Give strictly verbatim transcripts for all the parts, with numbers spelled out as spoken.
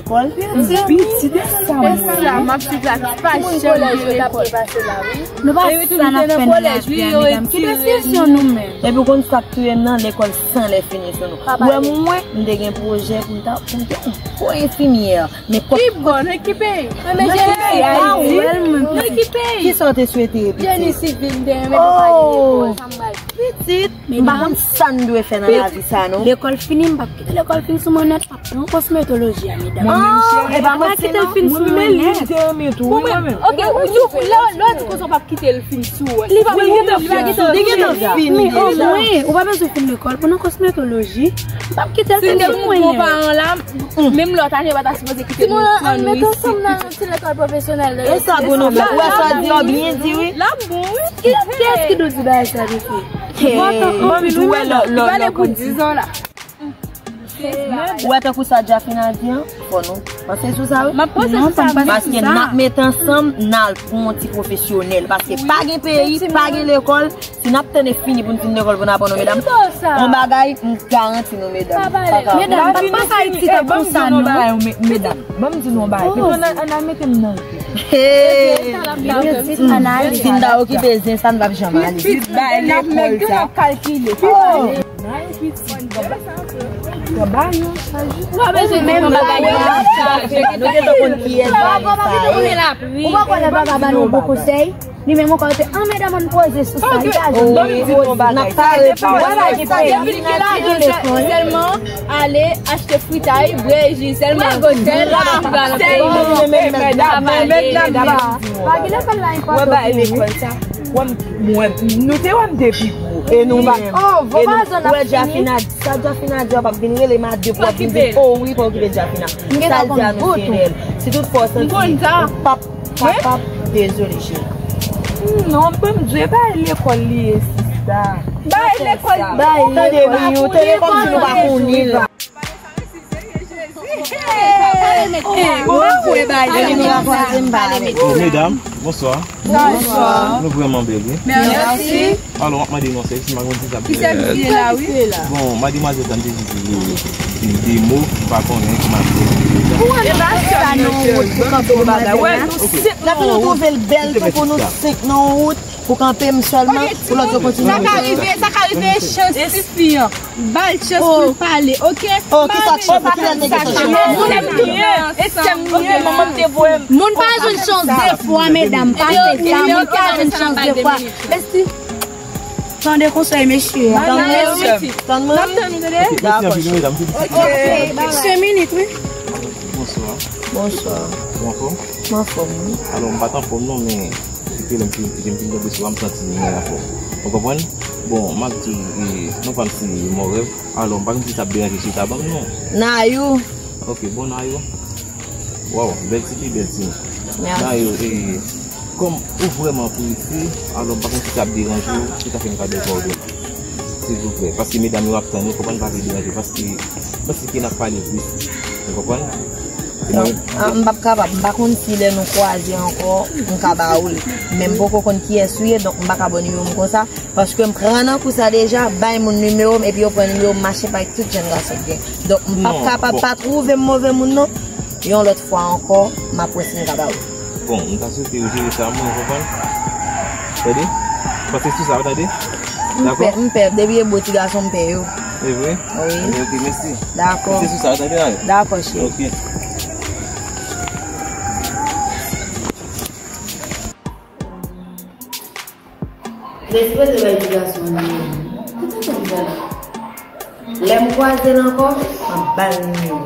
lekòl. Pitit, e sa mwen. E sa, m ap di la, pa janm gen lekòl. Nou pa sa n ap fè nan lavi a, medam. Ki desizyon nou menm? Epi w konn sa k touye m nan, lekòl san lè fini sou nou. Ou wè mwen, m te gen pwojè pou m ta, pou m te yon bon enfimyè. Men kòb. Ki bò, nan ki peyi? Nan ki peyi? Nan ki peyi? Kisa w te swete, pitit? Jeni sivil, m te renmen konpayi lekòl, sa m bay. Pitit, m pa konn sa n dwe fè nan lavi sa, non. Lekòl fini, m p ap kite lekòl fin sou mwen nèt, m ap pran kosmetoloji a, medam. Ah, e pa manti, non. M pa kite l fin sou mwen nèt. Mwen menm, m te renmen tou, wi, mwen menm. Ok, ou di, lè, lè w di konsa w p ap kite l fin sou ou. Li pa gentan fin. Li gentan fin. Men omwen, ou pa bezwen fin lekòl pou nan kosmetoloji. M p ap kite l fin sou mwen nèt. Si te pou paran la, menm lòt ane, w pa ta sipoze kite nou. Timoun, ann met ansanm nan yon ti lekòl pwofesyonèl de. E sa pou nou fè. Ou wè sa w di yo byen di, wi. L ap bon, wi. Kiyès ki dwe di bagay sa, pitit? Bon, bon, bon, bon, bon. Li pale pou dizan la. Ou wè tankou sa Jafina di an, fò nou panse sou sa, wi. M ap panse sou sa, wi. Paske n ap met ansanm, n al pran yon ti pwofesyonèl. Paske pa gen peyi, pa gen lekòl, si n ap tann e fini pou n fin lekòl pou n aprann nou, medam. Yon bagay, m garanti nou, medam. Medam, pa pase Ayiti tankou sa, non. Medam, ban m di nou yon bagay. Ann al mete m nan. Hey! Si n ta okipe zen sa, n p ap janm ale. Pitit bay lekòl sa. Travay yo chak jou. Ou pa bezwen menm bagay yo. Nou gentan konn kiyès bagay sa ye. Ou pa kwè lè papa ba nou bon konsèy? Li menm ankò te an medam ann poze sou sa. Li pa jwenn. N ap pare pou wè bagay ki peye. Depi ki lajan sèlman ale achte fritay, bwè ji, sèlman sèl la pral travay. Pa gen lekòl la enpòtan. Wè bagay lekòl sa. Wè m, mwen, nou te wè m te pi gwo. E nou pa. Oh, vwazin ap fini. Sa Jafina di, w ap vin rele m a de fwa, vin di, oh wi, pa okipe Jafina. Sa l di a nou se rèl. Si tout fwa w santi ou p ap kapab, dezole, cheri. Non, ban m di w, e bay lekòl li ye, sista. Bay lekòl. Tande, wi, ou tande kòmsi nou pa konnen. Bon, medam, bonswa. Bonswa. Nou vrèman bèl, wi. Mèsi. Alò, m ap mande nou yon sèvis, m pa konn si sa ap fèt. Ki sèvis li ye la, wi? Bon, mademwazèl sa, m te jis di li de mo, m pa konnen, m ap fè. Ou wè, e pa sa nou wout pou kanpe yon bagay. Wè, nou senk nan wout. N ap fè nou twouve l bèl tou pou nou senk nan wout. Pou kanpe m sèlman, pou lòt yo kontinye. Sa ka rive, sa ka rive, e chans ti fi an. Ba l chans pou l pale, oke? Oh, ki sa k chans? Ki lè l te gen chans? Moun m touye, e sè m touye, manman m te voye m. Moun pa jwenn chans de fwa, medam, pa fè sa, moun pa jwenn chans de fwa. Mèsi. Tande konsèy mesye a. Tann mwen. Tann mwen. Dakò. Senk minit, wi. Bonswa. Bonswa. Ou anfòm? M anfòm, wi. Alò, m pa t anfòm non, men depi lè m fin, lè m fin tonbe sou la, m santi m anfòm. Ou konprann? Bon, m ap di w, e, non pa m se Mòrèv. Alò, m pa konn si sa ap deranje chita ban m non. Nayou. Ok, bon, Nayou. Waw, bèl ti fi, bèl ti. Mèsi. Nayou, e, kòm ou vrèman apresye, alò, m pa konn si sa ap deranje w, si w ta fè m kado kò w tou. Silvouplè, paske medam yo ap tann, yo konprann pa vle deranje, paske, paske n ap pale plis. Ou konprann? Non, ah, m p ap kapab. M pa konn si lè nou kwaze ankò, m ka ba ou l. Men m poko konn kiyès ou ye, donk m pa ka ba w nimewo m konsa. Paske m pran nan kou sa deja, bay moun nimewo m, epi yo pran nimewo m, mache bay tout jèn gason k gen. Donk, m p ap kapab pa twouve m move moun, non. Yon lòt fwa ankò, m ap wè si m ka ba ou. Bon, m ta swete ou jere sa, mwen, ou konprann? Tande? Panse sou sa, ou tande? Dakò? M pè, m pè. Depi e bo ti gason, m pè yo. E vre? Wi. Ok, ok, mèsi. Dakò. Panse sou sa, ou tande, Nayou? Dakò, cheri. Ok. Mwen sipoze bay ti gason an nimewo m. Kite konn sa. Lè m kwaze l ankò, m ap ba l nimewo a.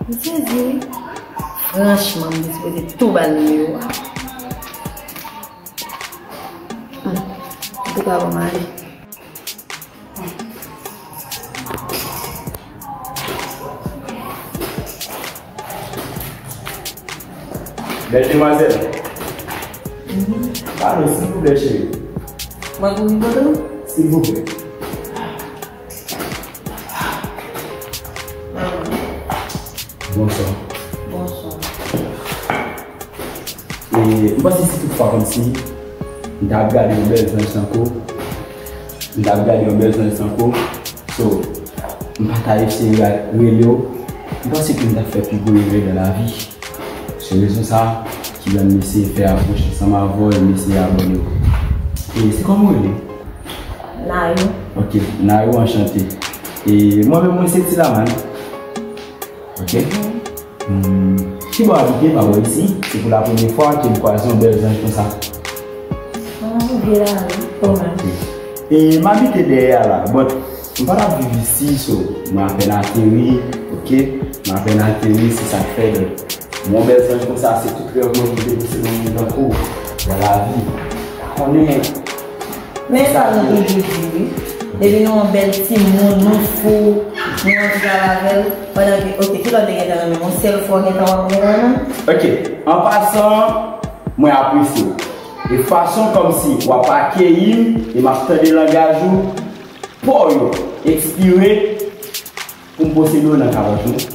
M sezi wi. Franchman, m te sipoze tou ba l nimewo a. Hmm. Antouka, ban m ale. Bèl demwazèl. Pardon, silvouplè, cheri. Mwen pou vin kote w? Silvouplè. Bonswa. Bonswa. E, m panse si tout fwa kòmsi m t ap gade yon bèl zanj tankou w, m t ap gade yon bèl zanj tankou w, so, m pa ta eseye ra-, rele w, M panse ke m t ap fè pi gwo erè nan lavi. Se rezon sa a ki fè m eseye fè apwòch ansanm avè w e m eseye abòne w. E se kòman w rele? Nayou. Ok, Nayou, anchante. E mwen menm, mwen se Tilaman. Ok? Hmm, kibò w abite, pa bò isi? Se pou la premye fwa ke m kwaze yon bèl zanj konsa. Ah, vye la, wi, kòman? Ok. E m abite dèyè a la, but m pa t ap viv isi, so mwen apèn ateri, ok? Mwen apèn ateri, se sa k fè, donk, yon bèl zanj konsa, se tout rèv mwen ki te pouse nan moun tankou w, nan lavi. Pa konnen. Men sa nou toujou di, wi. Depi nou yon bèl timoun, nou fou, nou anvi al avè l, pandan ke, ok, ki lè w te gentan renmen m? Yon sèl fwa w gentan wè m gentan renmen m? Ok, an pasan, mwen apresye w. E fason kòmsi w ap akeyi m e m ap tande langaj ou, pa w yo ekspire pou m posede w nan kavòt mwen.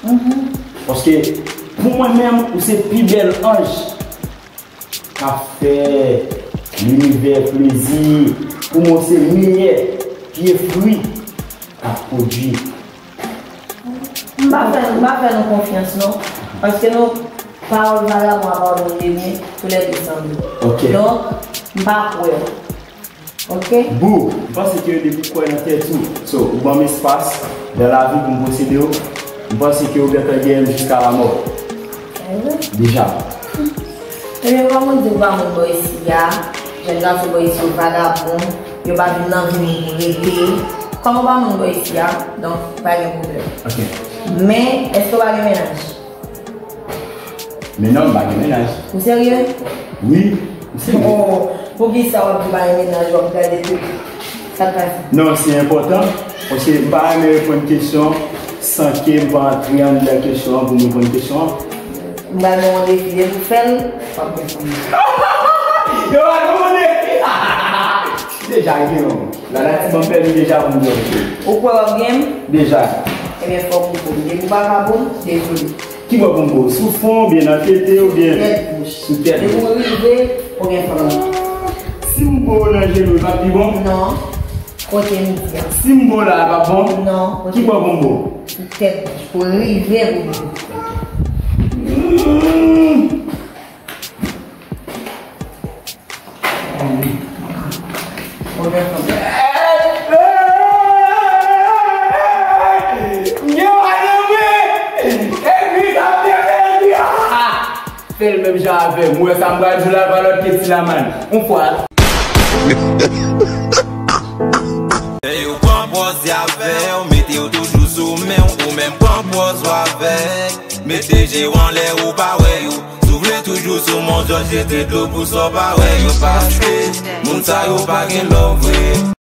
Mhm. Paske pou mwen menm, ou se pi bèl anj k ap fè linivè plezi. Pou mwen, se meyè pye fri k ap pwodui. M pa fè, m pa fè nou konfyans, non. Paske nou, pawòl vagabon a pawòl moun de byen, toulède sanble. Ok. Donk, m pa kwè w. Ok? Boo, m panse ke depi w kwè nan tèt ou, so, ou ban m espas nan lavi pou m posede w, m panse ke ou gentan genyen m jiska lamò. Deja. Ebyen, kòman w di ou pa moun bò isi a, jèn gason bò isi yo vagabon, yo pa vin nan vi m pou rete. Kòman w pa moun bò isi a, donk, pa gen pwoblèm. Ok. Men, èske w pa gen mennaj? Men non, m pa gen mennaj. Ou serye? Wi, m serye. Oh, poukisa w ap di w pa gen mennaj, w ap gade tout sa k pase? Non, se enpòtan, paske m pa renmen reponn kesyon san ke m pa antre anndan kesyon an pou m reponn kesyon an. M ba nou yon defi, depi w fè l, w ap reponn. Yo ba nou yon defi. Deja gen yon. Lala ti ban m pèmi deja pou m gen yon. Ou kwè w ap gen m? Deja. Ebyen, fòk ou pou m. Depi w pa ka pou m, dezole. Ki bò pou m bo? Sou fon oubyen nan tete oubyen sou tèt? Depi w rive, ou gen fanm. Si m bo nan jenou, l p ap pi bon? Non. Kote m di a. Si m bo la, l p ap bon? Non. Ki bò pou m bo? Sou tèt bouch. Pou rive pou m bo. Hmm. Fè l menm jan avè m. Ou wè sa m pral di w la, pa lòt ke Tilaman. On fwa. Lè yo pran pòz y avè w, mete yo toujou sou men w, ou menm pran pòz w avèk. Mete je w anlè, ou pa wè yo. Si w vle toujou sou mòn, jòj jete dlo pou sa w pa wè yo, paske moun sa yo pa gen love vre.